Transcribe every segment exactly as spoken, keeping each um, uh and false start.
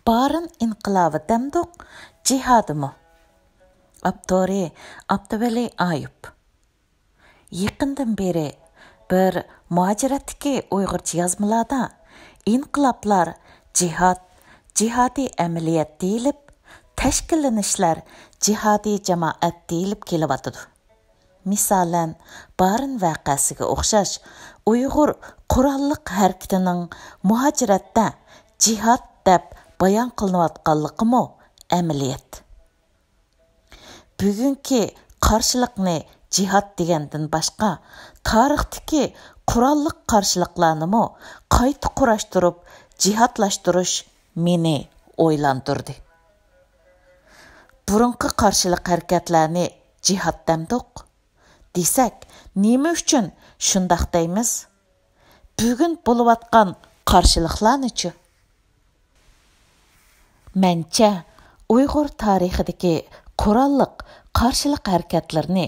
بارىن ئىنقىلابى دەمدۇق، جىھادىمۇ؟ ئاپتورى: ئابدۇۋەلى ئايۇپ. يېقىندىن بېرى بىر مۇھاجىرەتتىكى ئۇيغۇرچە يازمىلاردا ئىنقىلابلار جىھاد، جىھادىي ئەمەلىيەت دېيىلىپ، تەشكىللىنىشلەر جىھادىي جامائەت دېيىلىپ كېلىۋاتىدۇ. مىسالەن، بارىن ۋەقەسىگە ئوخشاش ئۇيغۇر قوراللىق ھەرىكىتىنىڭ مۇھاجىرەتتە جىھاد دەپ بايان قىلىنىۋاتقانلىقىمۇ ئەمەلىيەت. بۈگۈنكى قارشىلىقنى جىھاد دېگەندىن باشقا، تارىختىكى قوراللىق قارشىلىقلارنىمۇ قايتا قۇراشتۇرۇپ جىھادلاشتۇرۇش مېنى ئويلاندۇردى. بۇرۇنقى قارشىلىق ھەرىكەتلەرنى جىھاد دەمدۇق؟ دېسەك، نېمە ئۈچۈن شۇنداق دەيمىز؟ بۈگۈن بولۇۋاتقان قارشىلىقلارنىچۇ؟ مەنچە، ئۇيغۇر تارىخىدىكى قوراللىق قارشىلىق ھەرىكەتلىرىنى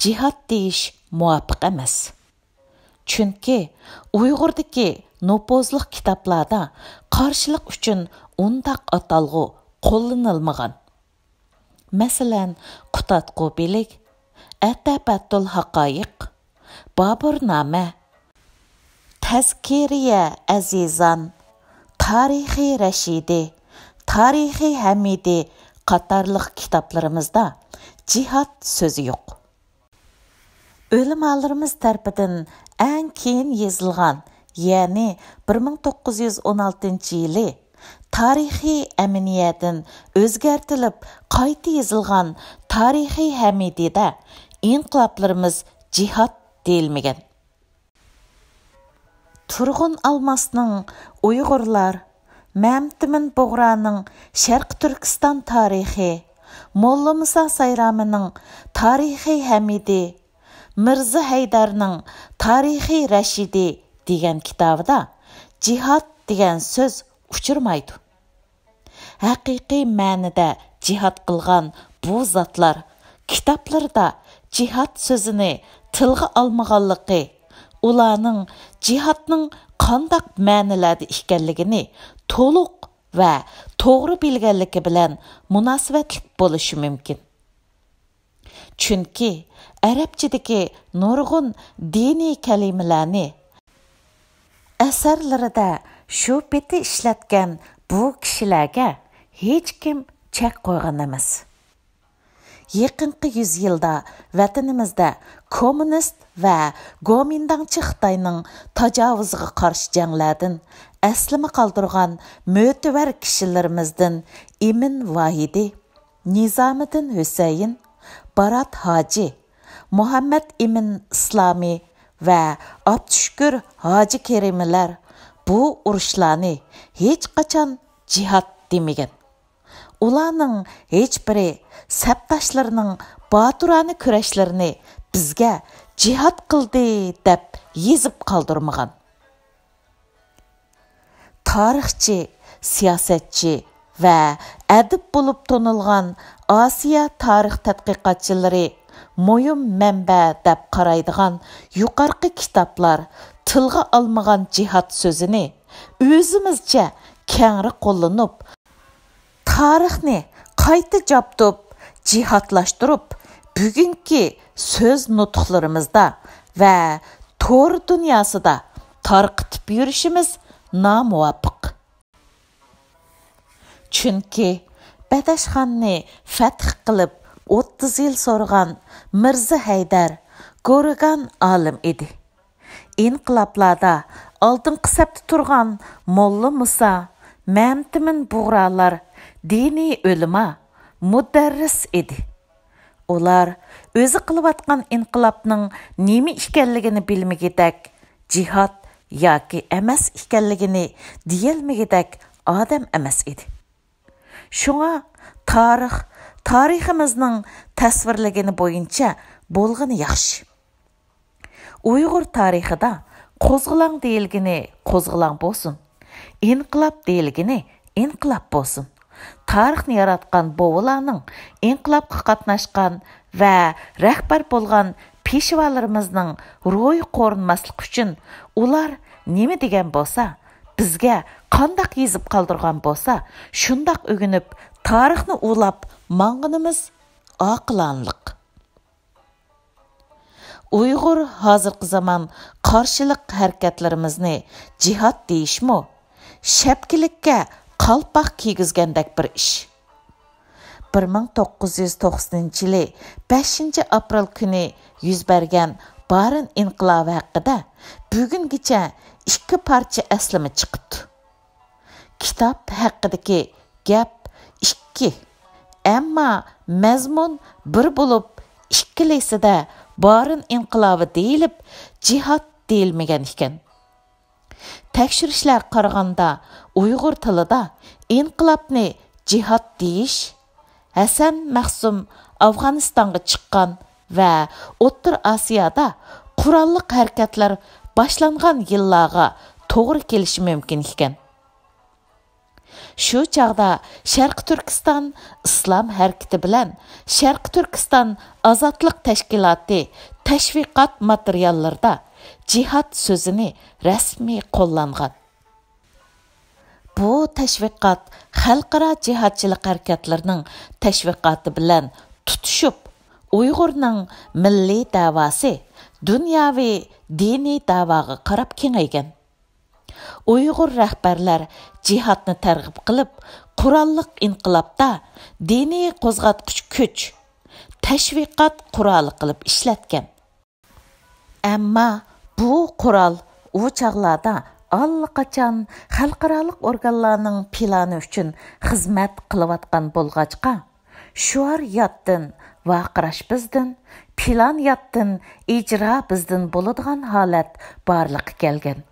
جىھاد دېيىش مۇۋاپىق ئەمەس. چۈنكى ئۇيغۇردىكى نوپۇزلۇق كىتابلاردا قارشىلىق ئۈچۈن ئۇنداق ئاتالغۇ قوللىنىلمىغان. مەسىلەن، قۇتادغۇ بىلىك، ئەتەبەتۇل ھاقايىق، بابۇرنامە، تەزكىرىيە ئەزىزان، تارىخى رەشىدى، تارىخى ھەمىدى قاتارلىق كىتابلىرىمىزدا جىھاد سۆزى يوق. ئۆلىمالىرىمىز تەرىپىدىن ئەڭ كېيىن يېزىلغان، يەنى بىر مىڭ توققۇز يۈز ئون ئالتىنچى يىلى تارىخىي ئەمىنىيەدىن ئۆزگەرتىلىپ قايتا يېزىلغان تارىخىي ھەمىدىدە ئىنقىلابلىرىمىز جىھاد دېيىلمىگەن. تۇرغۇن ئالماسنىڭ ئۇيغۇرلار، مەمتىمىن بۇغرانىڭ شەرقىي تۈركىستان تارىخى، موللا مۇسا سايرامىنىڭ تارىخىي ھەمىدى، مىرزا ھەيدەرنىڭ تارىخىي رەشىدى دېگەن كىتابىدا جىھاد دېگەن سۆز ئۇچرىمايدۇ. ھەقىقىي مەنىدە جىھاد قىلغان بۇ زاتلار كىتابلىرىدا جىھاد سۆزىنى تىلغا ئالمىغانلىقى، ئۇلارنىڭ جىھادنىڭ قانداق مەنىلەردە ئىكەنلىكىنى تولۇق ۋە توغرا بىلگەنلىكى بىلەن مۇناسىۋەتلىك بولۇشى مۇمكىن. چۈنكى ئەرەبچىدىكى نۇرغۇن دىنىي كەلىمىلەرنى ئەسەرلىرىدە شۇ پېتى ئىشلەتكەن بۇ كىشىلەرگە ھېچكىم چەك قويغان ئەمەس. يېقىنقى يۈز يىلدا ۋەتىنىمىزدە كوممۇنىست ۋە گومىنداڭچى خىتاينىڭ تاجاۋۇزىغا قارشى جەڭلەردىن ئەسلىمە قالدۇرغان مۆتىۋەر كىشىلىرىمىزدىن ئىمىن ۋاھىدى، نىزامىدىن ھۈسەيىن، بارات ھاجى، مۇھەممەد ئىمىن ئىسلامى ۋە ئابدۇشۈكۈر ھاجى كېرىملەر بۇ ئۇرۇشلارنى ھېچقاچان جىھاد دېمىگەن. ئۇلارنىڭ ھېچبىرى سەپداشلىرىنىڭ باتۇرانە كۈرەشلىرىنى بىزگە جىھاد قىلدى دەپ يېزىپ قالدۇرمىغان. تارىخچى، سىياسەتچى ۋە ئەدىب بولۇپ تونۇلغان ئاسىيا تارىخ تەتقىقاتچىلىرى مۇھىم مەنبە دەپ قارايدىغان يۇقىرىقى كىتابلار تىلغا ئالمىغان جىھاد سۆزىنى ئۆزىمىزچە كەڭرى قوللىنىپ، تارىخنى قايتا جابدۇپ، جىھادلاشتۇرۇپ، بۈگۈنكى سۆز نۇتۇقلىرىمىزدا ۋە تور دۇنياسىدا تارقىتىپ يۈرۈشىمىز نامۇۋاپىق. چۈنكى بەدەشخاننى فەتھ قىلىپ ئوتتۇز يىل سورىغان مىرزا ھەيدەر گورىگان ئالىم ئىدى. ئىنقىلابلاردا ئالدىنقى سەپتە تۇرغان موللا مۇسا، مەمتىمىن بۇغرالار دىنىي ئۆلىما، مۇدەررىس ئىدى. ئۇلار ئۆزى قىلىۋاتقان ئىنقىلابنىڭ نېمە ئىكەنلىكىنى بىلمىگۈدەك، جىھاد ياكى ئەمەس ئىكەنلىكىنى دېيەلمىگۈدەك ئادەم ئەمەس ئىدى. شۇڭا تارىخ، تارىخىمىزنىڭ تەسۋىرلىگىنى بويىچە بولغىنى ياخشى. ئۇيغۇر تارىخىدا قوزغىلاڭ دېيىلگىنى قوزغىلاڭ بولسۇن، ئىنقىلاب دېيىلگىنى ئىنقىلاب بولسۇن. تارىخنى ياراتقان بوۋىلارنىڭ، ئىنقىلابقا قاتناشقان ۋە رەھبەر بولغان پېشۋالىرىمىزنىڭ روھى قورۇنماسلىقى ئۈچۈن ئۇلار نېمە دېگەن بولسا، بىزگە قانداق يېزىپ قالدۇرغان بولسا، شۇنداق ئۆگىنىپ، تارىخنى ئۇلاپ ماڭغىنىمىز ئاقىلانىلىق. ئۇيغۇر ھازىرقى زامان قارشىلىق ھەرىكەتلىرىمىزنى جىھاد دېيىشمۇ شەپكىلىككە قالپاق كىيگۈزگەندەك بىر ئىش. بىر مىڭ توققۇز يۈز توقسىنىنچى يىلى بەشىنچى ئاپرېل كۈنى يۈز بەرگەن بارىن ئىنقىلابى ھەققىدە بۈگۈنگىچە ئىككى پارچە ئەسلىمە چىقىپتۇ. كىتاب ھەققىدىكى گەپ ئىككى، ئەمما مەزمۇن بىر بولۇپ، ئىككىلىسىدە بارىن ئىنقىلابى دېيىلىپ، جىھاد دېيىلمىگەن ئىكەن. تەكشۈرۈشلەرگە قارىغاندا، ئۇيغۇر تىلىدا ئىنقىلابنى جىھاد دېيىش، ھەسەن مەخسۇم ئافغانىستانغا چىققان ۋە ئوتتۇرا ئاسىيادا قوراللىق ھەرىكەتلەر باشلانغان يىللارغا توغرا كېلىشى مۇمكىن ئىكەن. شۇ چاغدا شەرقىي تۈركىستان ئىسلام ھەرىكىتى بىلەن شەرقىي تۈركىستان ئازادلىق تەشكىلاتى تەشۋىقات ماتېرىياللىرىدا جىھاد سۆزىنى رەسمىي قوللانغان. بۇ تەشۋىقات خەلقئارا جىھادچىلىق ھەرىكەتلىرىنىڭ تەشۋىقاتى بىلەن تۇتىشىپ، ئۇيغۇرنىڭ مىللىي دەۋاسى دۇنياۋى دىنىي دەۋاغا قاراپ كېڭەيگەن. ئۇيغۇر رەھبەرلەر جىھادنى تەرغىب قىلىپ، قوراللىق ئىنقىلابتا دىنىي قوزغاتقۇچ كۈچ، تەشۋىقات قورالى قىلىپ ئىشلەتكەن. ئەمما بۇ قورال ئۇ چاغلاردا ئاللىقاچان خەلقئارالىق ئورگانلارنىڭ پىلانى ئۈچۈن خىزمەت قىلىۋاتقان بولغاچقا، شوئار ياتتىن، ۋارقىراش بىزدىن، پىلان ياتتىن، ئىجرا بىزدىن بولىدىغان ھالەت بارلىققا كەلگەن.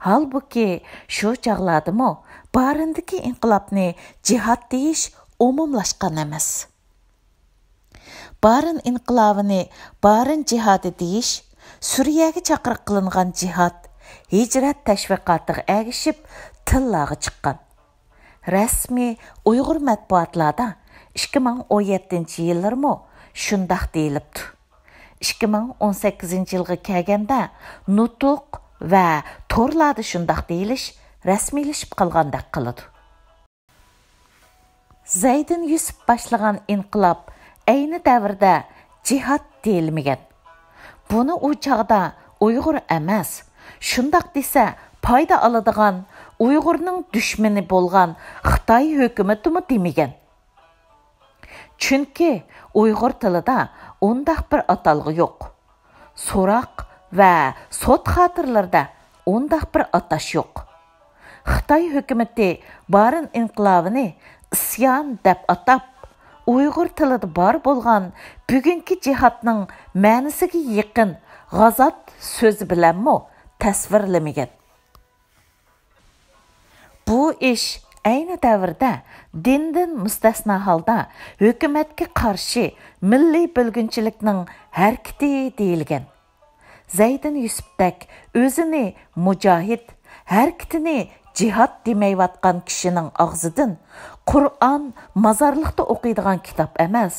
ھالبۇكى، شۇ چاغلاردىمۇ بارىندىكى ئىنقىلابنى جىھاد دېيىش ئومۇملاشقان ئەمەس. بارىن ئىنقىلابىنى بارىن جىھادى دېيىش، سۈرىيەگە چاقىرىق قىلىنغان جىھاد، ھىجرەت تەشۋىقاتىغا ئەگىشىپ تىللارغا چىققان. رەسمىي ئۇيغۇر مەتبۇئاتلاردا ئىككى مىڭ ئون يەتتىنچى يىللىرىمۇ شۇنداق دېيىلىپتۇ. ئىككى مىڭ ئون سەككىزىنچى يىلغا كەلگەندە نۇتۇق ۋە تورلاردا شۇنداق دېيىلىش رەسمىيلىشىپ قالغاندەك قىلىدۇ. زەيدىن يۈسۈپ باشلىغان ئىنقىلاب ئەينى دەۋردە جىھاد دېيىلمىگەن. بۇنى ئۇ چاغدا ئۇيغۇر ئەمەس، شۇنداق دېسە پايدا ئالىدىغان، ئۇيغۇرنىڭ دۈشمىنى بولغان خىتاي ھۆكۈمىتىمۇ دېمىگەن. چۈنكى ئۇيغۇر تىلىدا ئۇنداق بىر ئاتالغۇ يوق. سوراق ۋە سوت خاتىرىلىرىدە ئۇنداق بىر ئاتاش يوق. خىتاي ھۆكۈمىتى بارىن ئىنقىلابىنى ئىسيان دەپ ئاتاپ، ئۇيغۇر تىلىدا بار بولغان بۈگۈنكى جىھادنىڭ مەنىسىگە يېقىن غازات سۆزى بىلەنمۇ تەسۋىرلىمىگەن. بۇ ئىش ئەينى دەۋردە دىندىن مۇستەسنا ھالدا ھۆكۈمەتكە قارشى مىللىي بۆلگۈنچىلىكنىڭ ھەرىكىتى دېيىلگەن. زەيدىن يۈسۈپتەك ئۆزىنى مۇجاھىد، ھەرىكىتىنى جىھاد دېمەيۋاتقان كىشىنىڭ ئاغزىدىن «قۇرئان مازارلىقتا ئوقۇيدىغان كىتاب ئەمەس،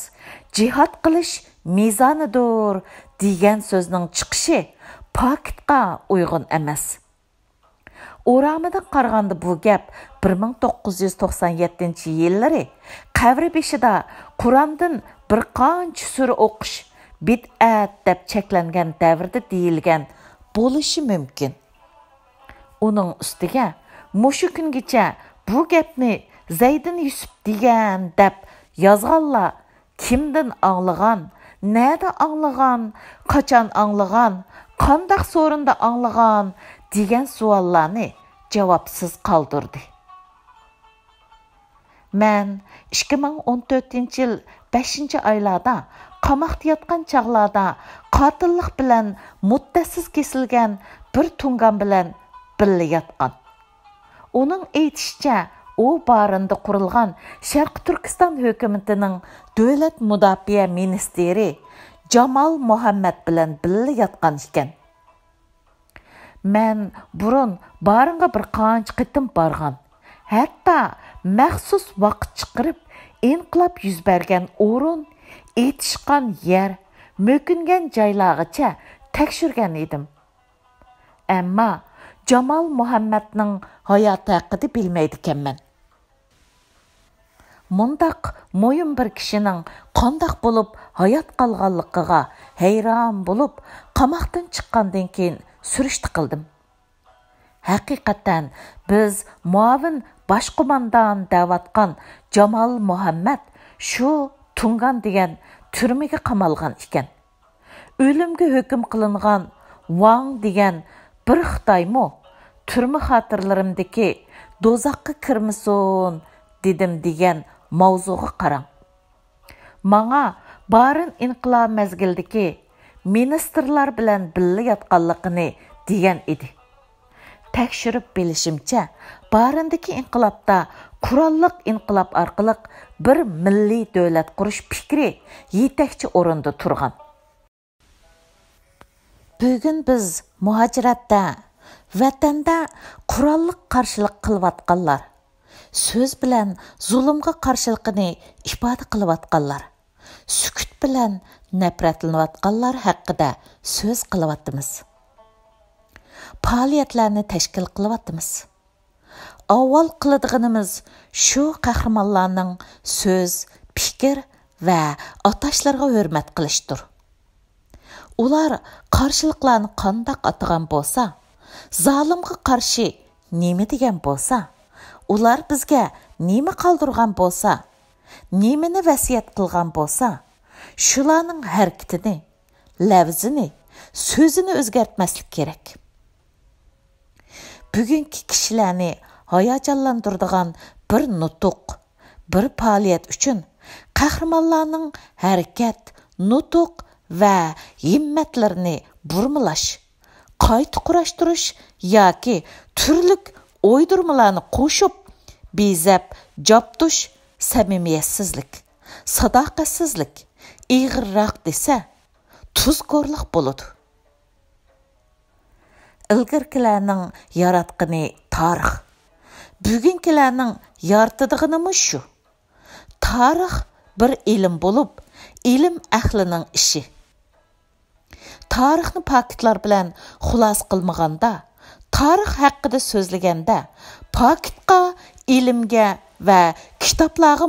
جىھاد قىلىش مىزانىدۇر» دېگەن سۆزنىڭ چىقىشى پاكىتقا ئۇيغۇن ئەمەس. ئورامىدىن قارىغاندا، بۇ گەپ بىر مىڭ توققۇز يۈز توقسان يەتتىنچى يىللىرى قەبرە بېشىدا قۇراندىن بىر قانچە سۈرە ئوقۇش بىدئەت دەپ چەكلەنگەن دەۋردە دېيىلگەن بولۇشى مۇمكىن. ئۇنىڭ ئۈستىگە، مۇشۇ كۈنگىچە بۇ گەپنى زەيدىن يۈسۈپ دېگەن دەپ يازغانلار كىمدىن ئاڭلىغان، نەدە ئاڭلىغان، قاچان ئاڭلىغان، قانداق سورۇندا ئاڭلىغان دېگەن سوئاللارنى جاۋابسىز قالدۇردى. مەن ئىككى مىڭ ئون تۆتىنچى يىل بەشىنچى ئايلاردا قاماقتا ياتقان چاغلاردا قاتىللىق بىلەن مۇددەتسىز كېسىلگەن بىر تۇڭگان بىلەن بىللە ياتقان. ئۇنىڭ ئېيتىشىچە، ئۇ بارىندا قۇرۇلغان شەرقىي تۈركىستان ھۆكۈمىتىنىڭ دۆلەت مۇداپىئە مىنىستىرى جامال مۇھەممەد بىلەن بىللە ياتقان ئىكەن. مەن بۇرۇن بارىنغا بىر قانچە قېتىم بارغان. ھەتتا مەخسۇس ۋاقىت چىقىرىپ، ئىنقىلاب يۈز بەرگەن ئورۇن، ئېتىشقان يەر، مۆكۈنگەن جايلارغىچە تەكشۈرگەن ئىدىم. ئەمما جامال مۇھەممەدنىڭ ھاياتى ھەققىدە بىلمەيدىكەنمەن. مۇنداق مۇھىم بىر كىشىنىڭ قانداق بولۇپ ھايات قالغانلىقىغا ھەيران بولۇپ، قاماقتىن چىققاندىن كېيىن سۈرۈشتە قىلدىم. ھەقىقەتەن بىز مۇئاۋىن باش قوماندان دەۋاتقان جامال مۇھەممەد شۇ تۇڭگان دېگەن تۈرمىگە قامالغان ئىكەن. ئۆلۈمگە ھۆكۈم قىلىنغان ۋاڭ دېگەن بىر خىتايمۇ تۈرمە خاتىرىلىرىمدىكى «دوزاخقا كىرمىسۇن» دېدىم دېگەن ماۋزۇغا قاراڭ. ماڭا بارىن ئىنقىلابى مەزگىلىدىكى مىنىستىرلار بىلەن بىللە ياتقانلىقىنى دېگەن ئىدى. تەكشۈرۈپ بىلىشىمچە، بارىندىكى ئىنقىلابتا قوراللىق ئىنقىلاب ئارقىلىق بىر مىللىي دۆلەت قۇرۇش پىكرى يېتەكچى ئورۇندا تۇرغان. بۈگۈن بىز مۇھاجىرەتتە، ۋەتەندە قوراللىق قارشىلىق قىلىۋاتقانلار، سۆز بىلەن زۇلۇمغا قارشىلىقىنى ئىپادە قىلىۋاتقانلار، سۈكۈت بىلەن نەپرەتلىنىۋاتقانلار ھەققىدە سۆز قىلىۋاتىمىز. پائالىيەتلەرنى تەشكىل قىلىۋاتىمىز. ئاۋۋال قىلىدىغىنىمىز شۇ قەھرىمانلارنىڭ سۆز، پىكىر ۋە ئاتاشلىرىغا ھۆرمەت قىلىشتۇر. ئۇلار قارشىلىقلارنى قانداق ئاتىغان بولسا، زالىمغا قارشى نېمە دېگەن بولسا، ئۇلار بىزگە نېمە قالدۇرغان بولسا، نېمىنى ۋەسىيەت قىلغان بولسا، شۇلارنىڭ ھەرىكىتىنى، لەۋزىنى، سۆزىنى ئۆزگەرتمەسلىك كېرەك. بۈگۈنكى كىشىلەرنى ھاياجانلاندۇرىدىغان بىر نۇتۇق، بىر پائالىيەت ئۈچۈن قەھرىمانلارنىڭ ھەرىكەت، نۇتۇق ۋە ھىممەتلىرىنى بۇرمىلاش، قايتا قۇراشتۇرۇش ياكى تۈرلۈك ئويدۇرمىلارنى قوشۇپ، بېزەپ جاپتۇش سەمىمىيەتسىزلىك، ساداقەتسىزلىك، ئېغىرراق دېسە، تۇزكورلۇق بولىدۇ. ئىلگىرىكىلەرنىڭ ياراتقىنى تارىخ. بۈگۈنكىلەرنىڭ يارىتىدىغىنىمۇ شۇ. تارىخ بىر ئىلىم بولۇپ، ئىلىم ئەھلىنىڭ ئىشى. تارىخنى پاكىتلار بىلەن خۇلاسە قىلمىغاندا، تارىخ ھەققىدە سۆزلىگەندە، پاكىتقا، ئىلىمگە ۋە كىتابلارغا